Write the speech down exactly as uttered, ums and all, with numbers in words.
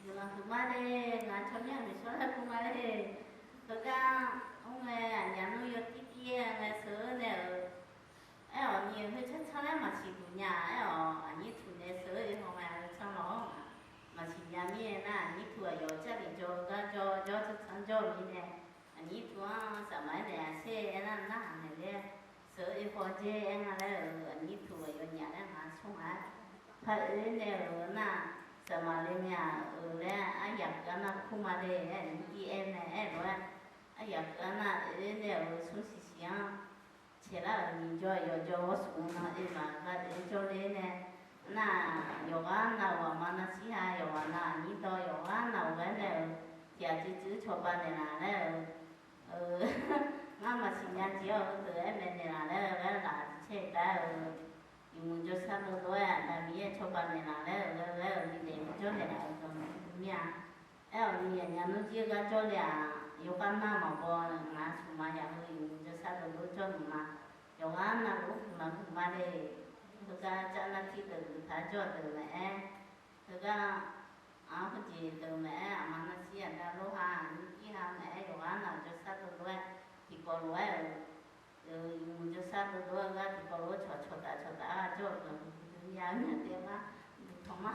Guiqlanq huiqma le, ngaq tsawrmyanr miqshawr laer kur ma le. Heugar mr ngae aqnyaf nmr yawtir tir-aer ngae sheuq-eu nae-euq, aer-awq ni-eu khoer tsanrtsanr laer maqsiq duq nya-a. Aer-awq aqnyir tuq nae sheuq-eu haw ngae-eu tsanr lawq-awr, maqsiq nya mirnae nar aqnyir tuq aqyawf jarlif jawr-eu gar jawr jawr tsanrtsanr jawr-eu mirnae, aqnyir tuq-anr safmaf-aer naeq-a sher aer nar narhaq naeq laer sheuq-eu haw dzer aer nga laer-euq aqnyir tuq aqyawf nyaf laer ngaq-anr smr nga-aer. Par oe nae-euq nar, safmaf le nya-euq laer aryaq keuv-anr nar kur ma le-aer aqnyir tir aer mae aer lof-aer, aryaq keuv-anr nar oe nae-euq smr siqsiq-anr caeqlar-euq nyiq jawr yawqjawr ghawr smq nan oe maqgha oe jawr le nae, nar yawqghaq nav-euq aqma nav shir ha yawqghaq nav aqnyir dawr yawqghaq nav-euq ghae nae-euq tiqghaq tsuif tsuif cawba naeqlaf laer-euq ngar maqsiq nya jeq-awr heudeuq aer maeqnaeq laf laer-eu ghae laf tiqcaer taef-aer-euq, yawmuiq jawrshar dovdov-aer aqda Miqyaer cawba naeqlaf laer-euq ghae ghae-euq bidaef bijawr naeqlaf-euq dawq naeq-eu mir-a. Aer-awq ni aqnyaf nmr jir-eu gar jawr le-aq, yawkhav nar maqbaw ngaq-anr smq ma yaq heu yawmuiq jawrshar dovdov jawr nmq ma. Yawqghaq navluf-anr guiqlanq huiqma le. Heugar car nar tir deuq guiqpaq jawr deuq maqaer, heugar aq khoerjeq deuq maqaer, aqma nav shir aqda lor ha aqnyir tir ha maqaer, yawqghaq nav-euq jawrshar dovdov-aer tiqkawv lof-aer-euq, yawmuiq jawrshar dovdov-aer gar tiqkawv lof-aer cawq cawqtaf cawqtaf-aer jawr-euq guiqlanq huiqdui mya mya taef-aer gar guiqlanq ma.